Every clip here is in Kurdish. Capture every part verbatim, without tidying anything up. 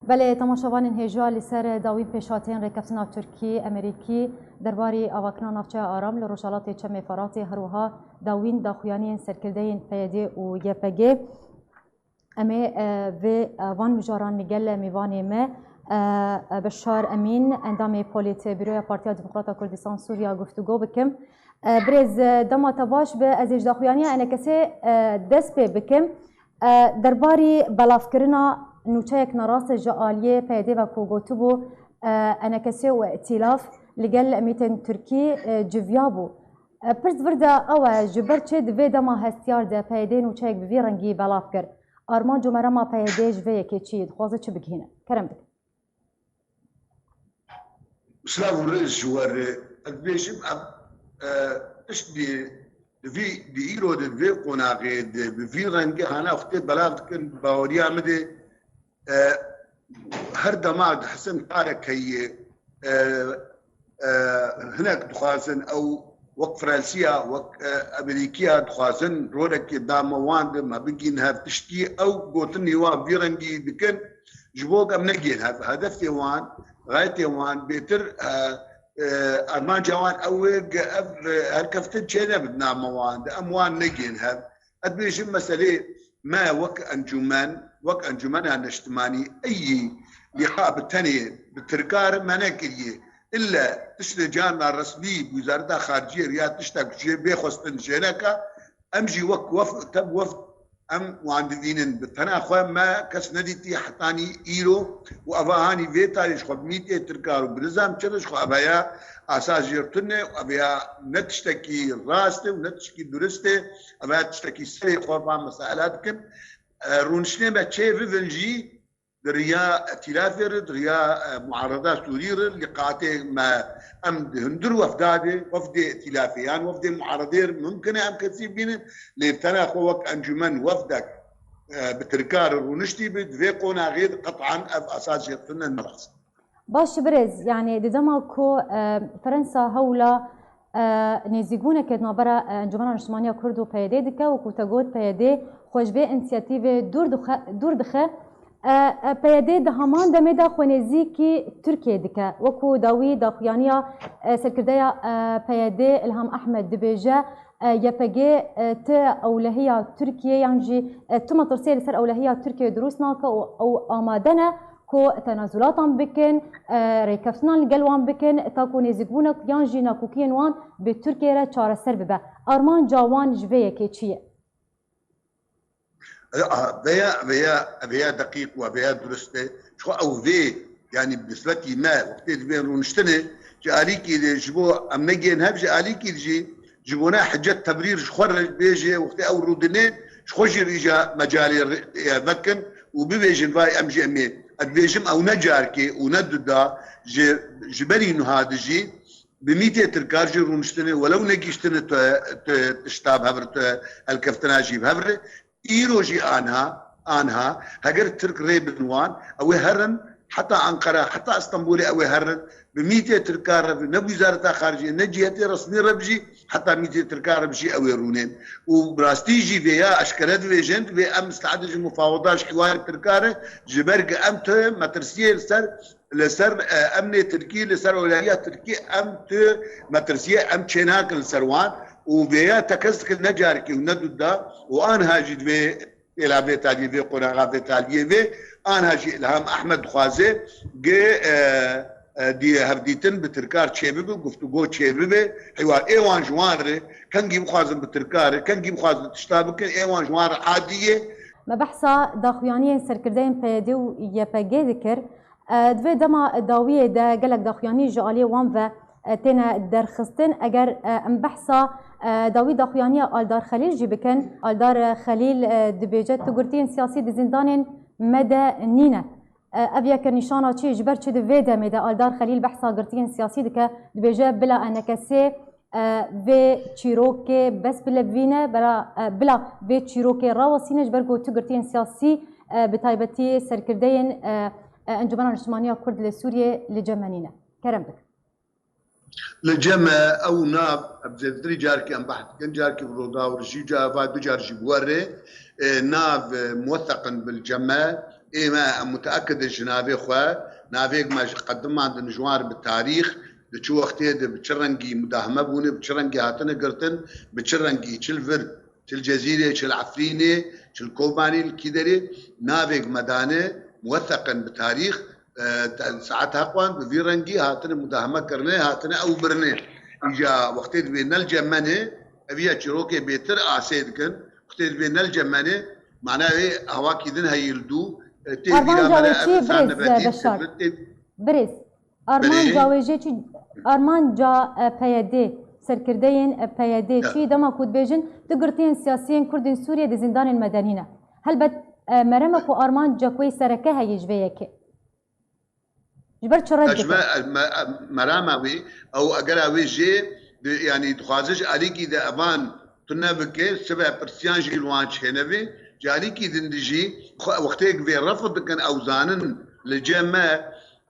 Belê, temaşevanên hêja, li ser dawîn pêşhateyên rêkeftina Tirkî-Amerîkî derbarî avakirina navçeya Aram li rojhelatê Çemê Feratê, her wiha dawîn daxuyaniyên serkirdeyên P Y D û Y P G. Em ê, e, vê, e, van mijaran li gel mêvanê me, e, e, Beşar Emîn, endamê Polîtbîroya Partiya Demokrata Kurdistan Sûriya guftûgo bikim. E, birêz, e, dema te baş be, ez ê ji daxuyaniya enekesê, e, dest pê bikim. E, derbarî belavkirina nûçeyek nerast ji aliyê P Y D ve ku gotibû, e, enekesê û îtîlaf li gel mîtên Tirkî, e, civiyabû. E, pirs vir de ew e, ji ber çi di vê dema hestiyar de P Y D nûçeyek bi vî rengî belav kir? Armanc û merema P Y D ji vê yekê çi ye? Dixwaze çi bigihîne? Kerem bikin. Silav û rêz ji we re. Ez dibêjim, em, e, tişt bi, di vî, di îro de, di vê qonaxê de, bi vî rengî hana xwe tê belav dikin, baweriya min de, e, her dema dihsin karek heye, e, e, hinek dixwazin ew wek Fransiya, wek, e, Amerîkiya dixwazin rolekê da me wan de me bigîn hev tiştî ew gotinî wan vî rengî dikin. Ji bo em negên hev. Hedefê wan, xayetê wan bêtir, e, e, armanca wan ew e ge ev, e, herkeftin çênebin name wan de. Em wan negên hev. Ez dibêjim meselê me wek encûmen, wek Encûmena Neştimanî eyî lîqa bi tenê bi Tirka re me nekiriye. Îlle tiştê carna resmî bi Wezareta Xariciyê re ya tiştek jê bê xwestin jê neka, em jî wek wef-, tev wefd em wan dibînin. Bi tena xwe me kes nedîtî hetanî îro û eva hanî vê tarî ji xwe bi mîtê Tirka re û bi nizam çi re ji xwe ev heya asas jê tune û ev heya ne tiştekî rast e û ne tiştekî durist e. Ev heya tiştekî serê xwe van mesaila dikin. E, rûniştinê me çê bibin jî di riya îtîlafê re, di riya, e, muarada Sûrî re, lîqatê me em di hundir wefda de, wefdê îtîlafê yan wefdê muaradê re mumkin e em kesî bînin, lê tena xwe wek encûmen wefdek, e, bi Tirka re rûniştî bi, di vê qonaxê de qet'an ev asas jê tune ne rast. Baş birêz, yanî di dema ku, e, Fransa hewla, e, nêzîkbûneke di navbera, e, Encûmena Niştimaniya Kurd û P Y D dike û ku te got P Y D xwe ji vê însiyatîvê dûr dixe, dûr dixe. E, e, P Y D di heman demê de xwe nêzîkî Tirkiyê dike. Wekû dawî daxuyaniya, e, serkirdeya, e, P Y D Ilham Ehmed dibêje, e, Y P G, e, tu ewlehiya Tirkiyê yan jî, e, tu metirsiyê li ser ewlehiya Tirkiyê dirûst nake û ew amade ne ku tenazulatan bikin, e, rêkeftinan li gel wan bikin, ta ku nêzîkbûnek yan jî nakokiyên wan bi Tirkiyê re çareser bibe. Armanca wan ji vê yekê çi ye? A, veya, veya, veya deqîq we, veya durist e. Ji xwe ew vê, yanî bi nisbetî me, wextê dibên rûniştinê, ji alîkî de ji bo em negên hev, ji alîkî de jî, ji bona hicet tebrîr ji xwe re bêje, wextê ew rûdinê, ji xwe jî rîja mecalê re, e, vekin û bibêjin, vay em jî em ê. Ez dibêjim ew ne carkê û ne duda, ji, ji berî nuha de jî, bi mîtê Tirkar jî rûniştinê, welew negihiştine tu, tu tişta bi hev re, tu helkeftina jî bi hev re. Îro jî anha, anha, heger Tirk rê bin wan, ew ê herin, heta Ankara, heta Stenbolê ew ê herin, bi mîtê Tirkar re, ne bi Wezareta Xariciyê, ne cihetê resmî re bijî, heta mîtê Tirkar re bijî ew ê rûnên. Û bi rastî jî vê ya eşkere dibêjin, divê em misteedê ji mufawada ji hiwarê Tirkar re, ji ber ku em tu metirsiyê li ser li ser, e, emnê Tirkî, li ser ewlehiya Tirkî, em tu metirsiyê em çênakin li ser wan û vêya tekez dikin ne carekî û ne duda û anha jî divê êla vê taliyê vê qonaxa vê taliyê vê anha jî Îlham Ehmed dixwaze gi, e, e, dî-, hevdîtin bi Tirkar çêbibe, guftûgo çêbibe, hêwa ê wan ji wan re kengî bixwazin bi Tirkar re, kengî bixwazin tişta bikin, ê wan ji wan re adî ye. Me behsa daxuyaniyên serkirdeyên P Y D û Y P G dikir. E, di vê dema dawiyê de gelek daxuyanî ji aliyê wan ve, e, têne derxistin. Eger, e, em behsa, e, dawî daxuyaniya Aldar Xelîl jî bikin, Aldar, e, Xelîl, e, dibêje tu girtiyên siyasî di zîndanên me de nîne. E, ev yek nîşana çi? Ji ber çi di vê demê de Aldar Xelîl behsa girtiyên siyasî dike, dibêje bila enekesê, e, vê çîrokê bes bile bivîne, bela, e, bila vê çîrokê rawestîne, ji ber ku tu girtiyên siyasî, e, bi taybetî serkirdeyên, e, e, Encûmena Niştimaniya Kurd li Sûriyê li cem me nîne. Kerem bik. Li cem me ew nav, em zêdetirî carekî em behs dikin, carekî bi Roda û Rijî, ca va du car jî bi we re, e, nav, e, muwetheqin bi li cem me, Ê me em muteekid in ji navê xwe, navêk me ji qedimandin ji wan re bi tarîx, di çi wextê de bi çi rengî mudahime bûne, bi çi rengî hatine girtin, bi çi rengî, çi li vir, çi li Cezîrê, çi li Efrînê, çi li Kobanê, li kî derê, navêk me dane, muwetheqin bi tarîx, e, te-, saet heqwan bi vî rengî hatine mudahime kirine, hatine ew birine. Îca wextê dibê ne li cem me ne, ev ya çîrokê bêtir asê dikin, wextê dibê ne li cem me ne, mana wê hawakî din heyî li dû, e, tê Armanca bîra me wê re çi ev birêz, nebetî Beşar? Tê Birêz, armanca Belê. wê jê çi? Armanca, e, P Y D, serkirdeyên, e, P Y D Ya. çi? Dema ku dibêjin, tu girtiyên siyasiyên Kurdên Sûriyê di zîndanên medenî ne. Helbet, e, mereme ku armanca ku wê sereke heye ji vê yekê. Ji ber çi red Ez ji dike? me, me, merama wî, ew egera wê jê, di, yanî dixwaze ji alîkî de evan tune bike, sibe pirsiyan jî li wan çênebe, ji alîkî din de jî xwe, wextêk vê refd dikin, ew zanin li cem me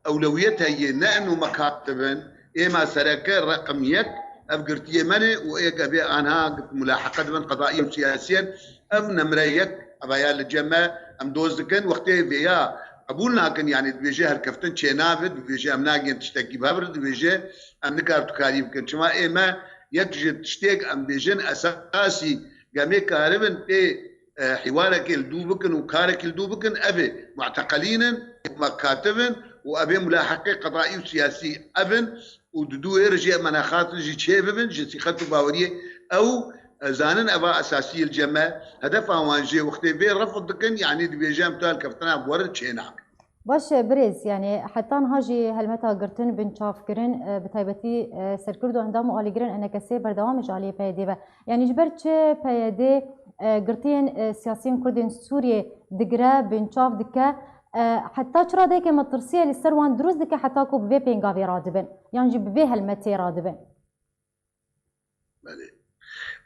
ewlewiyet heye, ne eno mekatib in, êma sereke reqim yek, ev girtiyê me ne û êk ev ê anha mulaheqe dibin qedaî û siyasiyen, ev nemre yek, ev ya li cem me, em doz dikin, wextê vêya qebûl nakin, yanî dibêje herkeftin çênabe, dibêje em nagên tiştekî bi hev re, dibêje em nikar tu karî bikin. Çima ê me yek ji tiştêk em bêjin esasî, gemê karibin pê, e, hîwarekê li dû bikin û karekî li dû bikin, ev ê muteqelîn in, mekatib in û ev ê mulaheqê qedaî û siyasî ev in û di dû êr jî em menaxatin jî çê bibin, ji sîqet û baweriyê ew, e, zanin eva esasî li cem me, hedefa wan jê wextê vê refd dikin, yanî dibêje em tu helkeftina bi werin çê nakin. Baş e, birêz, yanî heta niha jî helmeta girtin, binçavkirin, e, bi taybetî, e, serkird û endam û alîgirên E N K S'ê berdewam e ji aliyê P Y D'ê ve. Yanî ji ber çi P Y D, e, girtiyên, e, siyasiyên Kurdên Sûriyê digire, binçav dike, e, heta çi radeyeke metirsiye li ser wan dirust dike heta ku bi vê pêngavê radibin, yan jî bi vê helmetê radibin? Belê.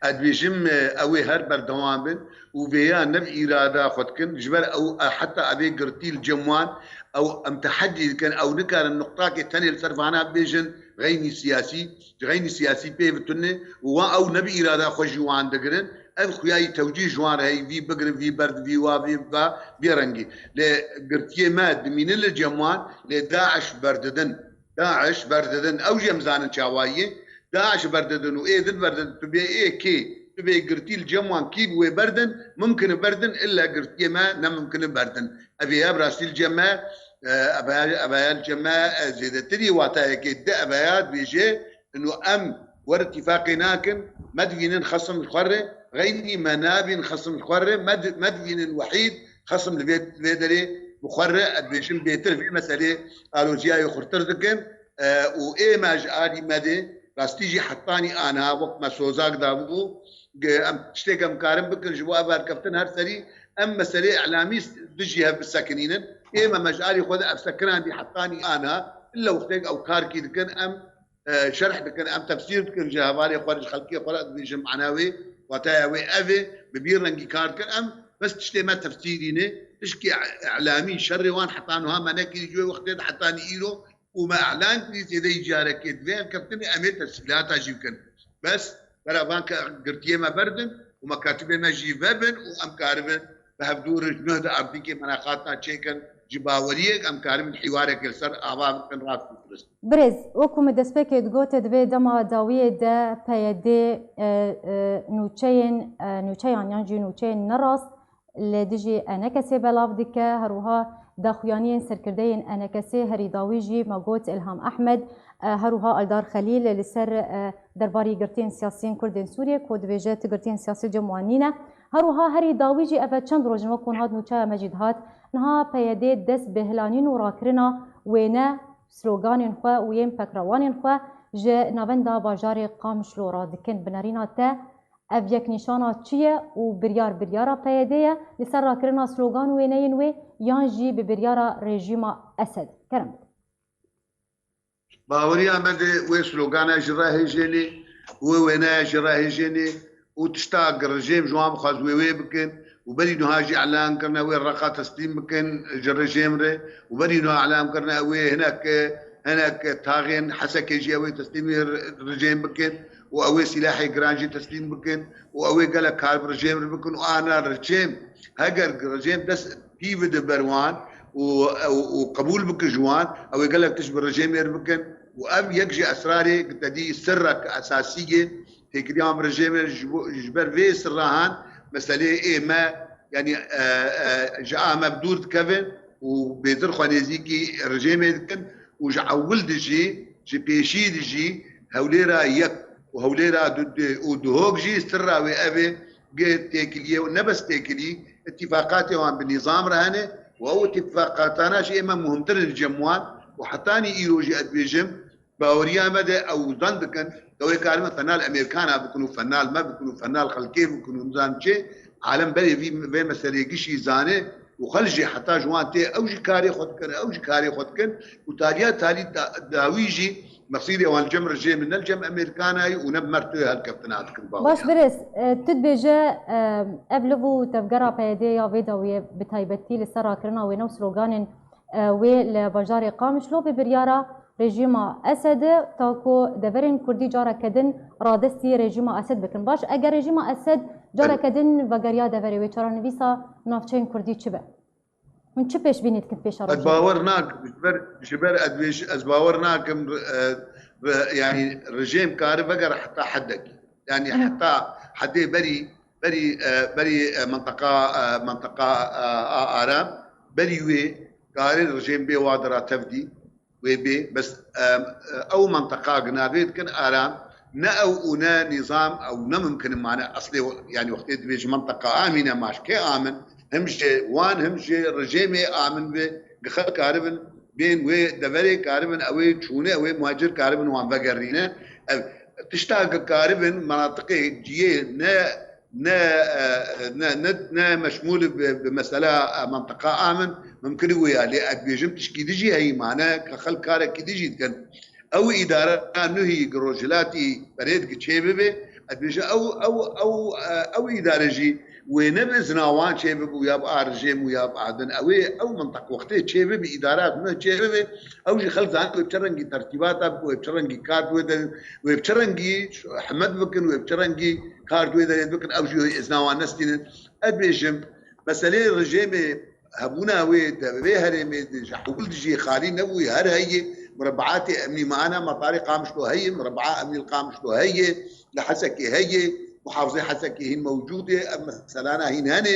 Ez dibêjim, e, ew ê her berdewam bin û vêya ne bi îrada xwe dikin. Ji ber ew, e, heta ev ê girtî li cem wan, ew em tehedî dikin, ew nikarin nuqtakê tenê li ser vana bibêjin, xeynî siyasî, ji xeynî siyasî pê ve tune û wan ew ne bi îrada xwe jî wan digirin. Ev xuya yî tewcîh ji wan re heye, vî bigirin, vî berdin, vî wa, vî va, vî rengî. Lê girtiyê me dimînin li cem wan, lê DAIŞ berdidin. DAIŞ berdidin. Ew jî em zanin çawa ye. DAIŞ berdidin û ê din berdidin. Tu bê êkê, tu bê girtî li cem wan kî bi wê berdin, mimkin e berdin, illa girtiyê me ne mimkin e berdin. Ev ê ya bi rastî li cem me, e, ev ê, ev ê ya li cem me, e, zêdetirî watayekê di ev ê ya dibêje, inu em wer îtîfaqê nakin, me divînin xesim li xwe re, xeynî me nabîn xesim li xwe re, me di-, me divînin wehîd xesim li vê, vê derê bi xwe re, ez dibêjim bêtir vê meselê aloziya wê xurtir dikin, e, û ê me ji alî me de rastî jî hetanî aniha wek me sozak dabû, ge-, em tiştêk em karin bikin ji bo ev berkeftin her serî, em meselê îlamî s-, dijî hev bisekinînin. Ê me, me ji alî xwe de ev sekinandî hetanî aniha, illa wextêk ew karkî dikin, em, e, şerh dikin, em tefsîr dikin ji hevalê xwe re, ji xelkê xwe re, dibêjin mana wê, wataya wê ev e, bi vî rengî kar dikin. Em bes tiştê me tefsîrî ne, tişkî îlamî şerê wan heta niha me nekirî ji wê wextê de hetanî îro û me îlan kirî zêde jî carekê di vê hevkeftinê em ê tesîlata jî bikin. Bes bera van ke girtiyê me berdin û mekatibê me jî vebin û em karibin bi hevdû roj nuh di erdîkê menaxatina çêkin, ji baweriyek em karibin hîwareke li ser ava bikin rast û dirist. Birêz, wekû min destpêkê digote, di vê dema dawiyê de P Y D, e, e, nûçeyên, e, nûçeyan yan jî nûçeyên nerast li dijî E N K S'ê belav dike, her wiha daxuyaniyên serkirdeyên E N K S'ê herî dawî jî me got Îlham Ehmed, e, her wiha Eldar Xelîl li ser, e, derbarî girtiyên siyasiyên Kurdên Sûriyê ku dibêje tu girtiyên siyasî cem wan nîne. Her wiha herî dawî jî ev e çend roj in wek hûn hat nûçeya me jî dihat. Niha P Y D dest bi hilanîn û rakirina wêne, sloganên xwe û yên pekrawanên xwe ji navenda bajarê Qamişlo radikin. Bi nerîna te ev yek nîşana çi ye û biryar biryara P Y D ye li ser rakirina slogan û wêneyên wê yan jî bi biryara rejîma Esed? Kerem bike. Baweriya me de wê slogana jî rahêjênê, wê wêneya jî rahêjênê û tişta rejêm ji wan bixwaz wê wê bikin û berî niha jî îlan kirine wê Reqa teslîm bikin ji rejêm re û berî niha îlan kirine wê hinek, hinek taxên Hesekê jî ew ê teslîmê re-, rejêm bikin û ew ê sîlahê giran jî teslîm bikin û ew ê gelek kar bi rejêm re bikin û ana rejêm, heger rejêm dest pî bide ber wan, û, û, û qebûl bikin ji wan, ew ê gelek tişt bi rejêmê re bikin. Û ev yek ji esrarê, te dî sirrek esasî yê têkiliya wan bi rejêmê re, ji bo, ji ber vê sirra han meseleyê ê me, yanî, e, e, ji a me bi dûr dikevin û bêtir xwe nêzîkî rejêmê dikin û ji ewil dijî, ji pêşî dijî hewlêra yek û hewlêra du, du, û duhok jî sirra wê ev ê, gê têkiliyê û ne bes têkilî, îtîfaqatê wan bi nîzam re hene û ew îtîfaqatana jî ê me muhimtir in li cem wan û hetanî îro jî ez dibêjim, baweriya me de ew zan dikin, ew ê karibin fenal Amerîkana bikin û fenal me bikin û fenal xelkê bikin û nizanim çi, alem berê vî, vê meseleyê gişî zane û xelk jî heta ji wan tê, ew jî karê xwe dikin, ew jî karê xwe dikin û taliya talî da, dawî jî mesîrê wan li cem rejê min, ne li cem Amerîkanayê û ne bi me re tu helkeftina dikin. Baş birêz, e, tu dibêje, e, ev liv û tevgera P Y D'ê ya vê dawiyê bi taybetî li ser rakirina wêne û sloganên, e, wê li bajarê Qamişlo bi biryara rejîma Esed e, ta ku deverên Kurdî careke din radestî rejîma Esed bikin. Baş, eger rejîma Esed careke din vegeriya deverê wê, çarenivîsa navçeyên Kurdî çi be? Hûn çi pêşbînî dikin pêşa Ez rojê? bawer nakim, ji ber, ji ber ez dibêj-, ez bawer nakim, e, re-, yanî rejêm kare veger heta hedekî. Yanî Hı. heta hedê berî, berî, e, berî, e, menteqa, e, menteqa, e, a aram, berî wê kare rejêm bê wa dira tevdî. Wê bê, bes, em, ew menteqa ginavê dikin aram, ne ew û ne nîzam, ew ne mimkin in, mane eslê, yanî wextê dibêjî menteqa amîn e, maşkê amin, him ji wan, him ji rejêmê amin be, gi xelk karibin, bên wê deverê karibin, ew ê çûne, ew ê muhacir karibin wan vegerîne. Ev tişta gi karibin, menatiqê ciyê ne ne, e, ne, ne, ne meşmûl bi, bi mesela, e, menteqa amin, mimkin e wê ya, lê ez dibêjim tişkî dijî heyî mane, ke xelk karekî dijî dikin. Ew îdara nuhî gi rojhilatî berê digi çê bibe, ez dibêjim ew, ew, ew, e, ew îdare jî wê ne bi izna wan çê bibe û ya bi a rejêm û ya bi a din. Ew ê, ew menteq wextê çê bibe, îdara nuh çê bibe, ew jî xelk zanin wê bi çi rengî tertîbata bikin, wê bi çi rengî kar wê de, wê bi çi rengî himet bikin, wê bi çi rengî kar di wê derê bikin, ew jî wê izna wan nestînin. Ez dibêjim, meseleyê rejêmê, hebûna wê de vê herêmê de ji ewil dijî xalî nebûyî, her heye, murebeatê emnî mane, metarê Qamişlo heye, murebaa emnî li Qamişlo heye, li Hesekê heye, muhafizê Hesekê hîn mewcûd e, ev meselana hîn hene.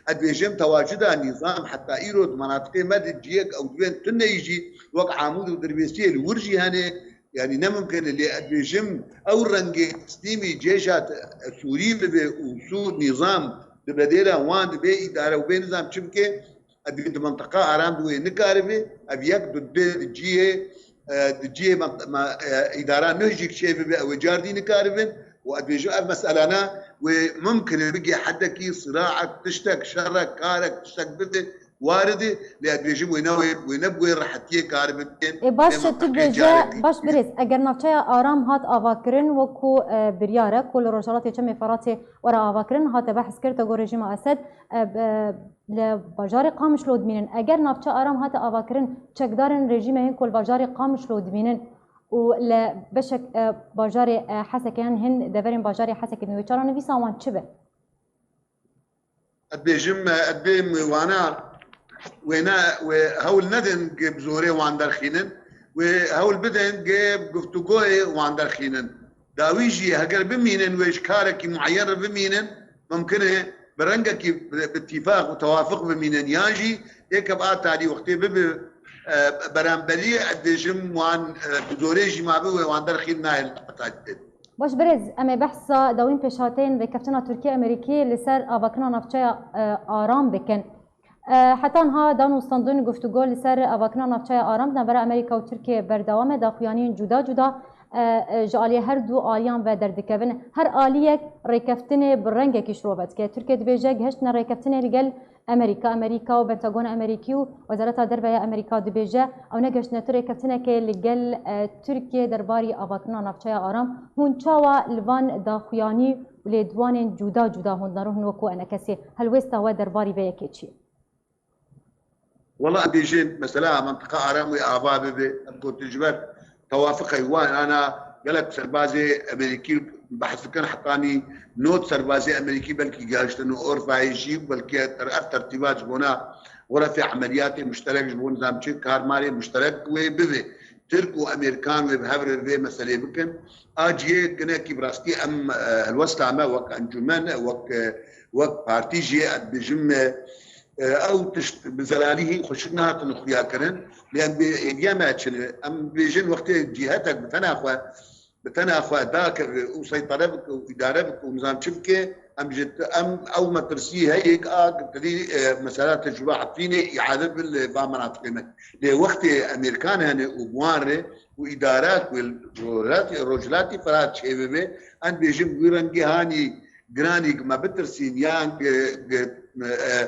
Ez dibêjim, tewacida nîzam heta îro di menatiqê me de ciyek ew dibên tuneyî jî wek Amûd û Dirbêsiyê li wir jî hene. Yanî ne mimkin e, lê ez dibêjim, ew rengê teslîmî cêşa te-, Sûrî bibe û Sûr nîzam di bedêla wan di bê îdare û bê nizam çi bike, ez dibêjim di menteqa aram di wê nikaribe, ev yek di, di, di cihê, e, di cihê me, me, e, îdara nuh jî çê bibe, ew ê cardî nikaribin û ez dibêjim ev meselana wê mimkin e bigê hedekî siraek, tiştek, şerek, karek, tiştek bibe, waridî, lê ez dibêjim wê ne wê, wê ne bi wê rehetiyê karibin. Ê, baş, Ê, tu menteqê dibêje, carekî baş birêz, eger navçeya Aram hat avakirin wekû, e, biryar e ku li Rojhelatê Çemê Feratê were avakirin, hate behs kir, te got rejîma Esed, e, bi, li bajarê Qamişlo dimînin. Eger navçe Aram hate avakirin, çekdarên rejîmê hên ku li bajarê Qamişlo dimînin û li beşek, e, bajarê, e, Hesekê yan hin deverên bajarê Hesekê dimînin, wê çarenivîsa wan çi be? Ez dibêjim, ez dibêm wana wêne, wê hewl nedin ge bi zorê wan derxînin, wê hewl bidin ge bi guftûgoyê wan derxînin. Dawî jî heger bimînin, wê ji karekî mueyen re bimînin, mimkin e bi rengekî bi, bi tîfaq û tewafiq bimînin, yan jî êke bi a talî wextê bibe, e, beramberiyê, ez dibêjim wan, e, bi zorê jî mabe wê wan derxîn nayê li heta dîtin. Baş birêz, em ê behsa dawîn pêşhateyên rêkeftina Tirkiye-Amerîkî li ser avakirina navçeya, e, Aram bikin. E, heta niha dan û standin guftûgo li ser avakirina navçeya Aram di navbera Amerîka û Tirkiye berdewam e. Daxuyaniyên cuda cuda, e, e, ji aliyê her du aliyan ve derdikevin. Her aliyek rêkeftinê bi rengekî şirove dike. Tirkiye dibêje gihiştine rêkeftinê li gel Amerîka, Amerîka û Pentagona Amerîkî û Wezareta Derve ya Amerîka dibêje, ew negihiştine tu rêkeftinekê li gel, e, Tirkiye derbarî avakirina navçeya Aram. Hûn çawa li van daxuyanî û lêdwanên cuda cuda hûn dinerin, hûn wekû enekesê helwêsta we derbarî vê yekê çi ye? Wela em bêjin, mesela, mentiqa Aram wê ava bibe, em gotin ji ber tewafiqê wan, ana gelek serbazê Amerîkî behs dikin, hetanî nod serbazê Amerîkî belkî gihiştin û Orfayê jî, belkî ter-, ev tertîbat ji bona Xurefê emeliyatê muşterek ji bo nizam çi karmarê muşterek wê bivê. Tirk û Amerîkan wê bi hev re vê meselê bikin. A cihê ginekî bi rastî em, e, helwesta me wek encûmen, wek, e, wek partî jî ez dibêjim, e, e, ew tişt bi zelalî hîn xweşik nehatin xuya kirin. Lê em bê hêviya me çi ne? Em dibêjin wextê cîhetek bi tena xwe, bi tena xwe dakeve û seytere bike û îdare bike û nizam çi bike, em ji, em ew metirsî heyek a tedî, e, mesela tecrûba Efrînê îade bin li va menatiqê me. Lê wextê Amerîkan hene û bi wan re û îdara ku li Rojhilatî, Rojhilatî Firat çêbibe, em dibêjin wî rengî hanî giranî ku me bitirsîn yan ku, ku, e,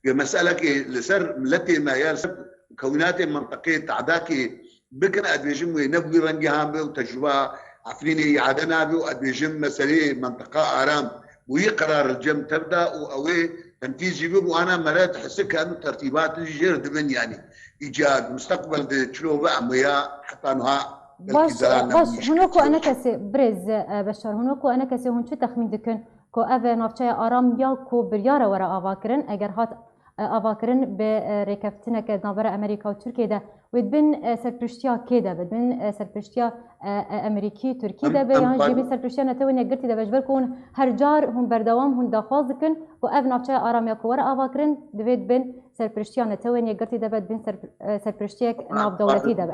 ku meselekê li ser miletê me ya li ser kewînatê mintiqê tadakê bikin, ez dibêjim wê ne bi wî rengî han be û tecrûba Efrînê îade nabe û ez dibêjim meseleyê mintiqa aram bûyî qerar li cem tev da û ew ê tenfîz jî bibû, ana mere dihise ku em tertîbat jê re dibin, yanî îca di musteqbel de çilo be em wêya heta niha belkî Baş, zerar baş, nebûyî hûn wekû şikil. Enekesê, birêz, e, Beşar, hûn wekû Enekesê hûn çi texmîn dikin ku ev navçeya aram ya ku biryare were avakirin, eger hat, e, avakirin bi, e, rêkeftineke di navbera Amerîka û Tirkiyê de, wê di bin, e, serpiriştiya kê de be, di bin, e, serpiriştiya, e, e, Amerîkî, Tirkî Em, de be, em yan jî di bin par- serpiriştiya Netewên Yekgirtî de be? Ji ber ku hûn her car, hûn berdewam, hûn daxwaz dikin ku ev navçeya aram ya ku were avakirin, divê di bin serpiriştiya Netewên Yekgirtî de be, di bin ser-, e, serpiriştiyek navdewletî de be.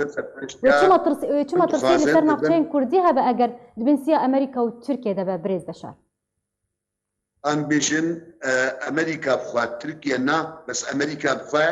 Wê çima tirs-, wê çima tirsê li ser navçeyên Kurdî hebe eger di bin siya Amerîka û Tirkiye de be, birêz Beşar? Em bêjin, e, Amerîka bi xwe, Tirkiye na, bes Amerîka bi xwe,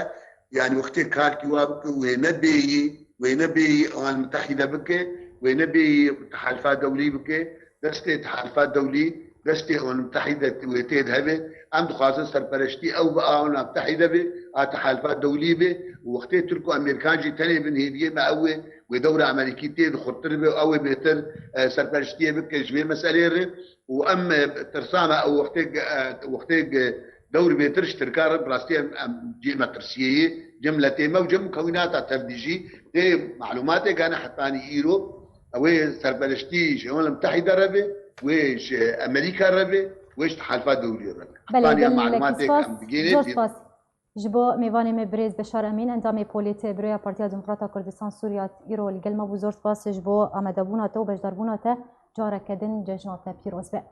yanî wextê karkî wa bike, wê nebêyî, wê nebêyî Ewan Mitehîde bike, wê nebêyî Tehalifa Dewlî bike, destê Tehalifa Dewlî, destê Ewan Mitehîde wê tê de hebe. Em dixwazin serpereştî ew bi a Ewan Mitehîde be, a Tehalifa Dewlî be. Û wextê Tirk û Amerîkan jî tenê bin hêviyê me ew ê, wê dewra Amerîkî tê de xurtir be, ew ê bêtir, e, serpereştiyê bike ji vê meselê re. Û em, e, tirsa me ew wextê, e, wextê, e, dewr bêtir ji Tirka re bi rastî em, em cihê metirsiyê ye, cem miletê me û cem mukewînata tevdî jî tê malûmatê gane hetanî îro ew ê serpereştî ji Ewan Mitehîde re be, wê ji Amerîka re be, wê ji Tehalifa Dewlî re be. Belê, hetanî em gelek malûmatê spas, em digêrê zor spas. Ji bo mêvanê me birêz Beşar Emîn, endamê Polê T, Buroya Partiya Demokrata Kurdistan Sûriya, îro li gel me bû. Zor spas ji bo amadebûna te û beşdarbûna te. Careke din cejna te pîroz be.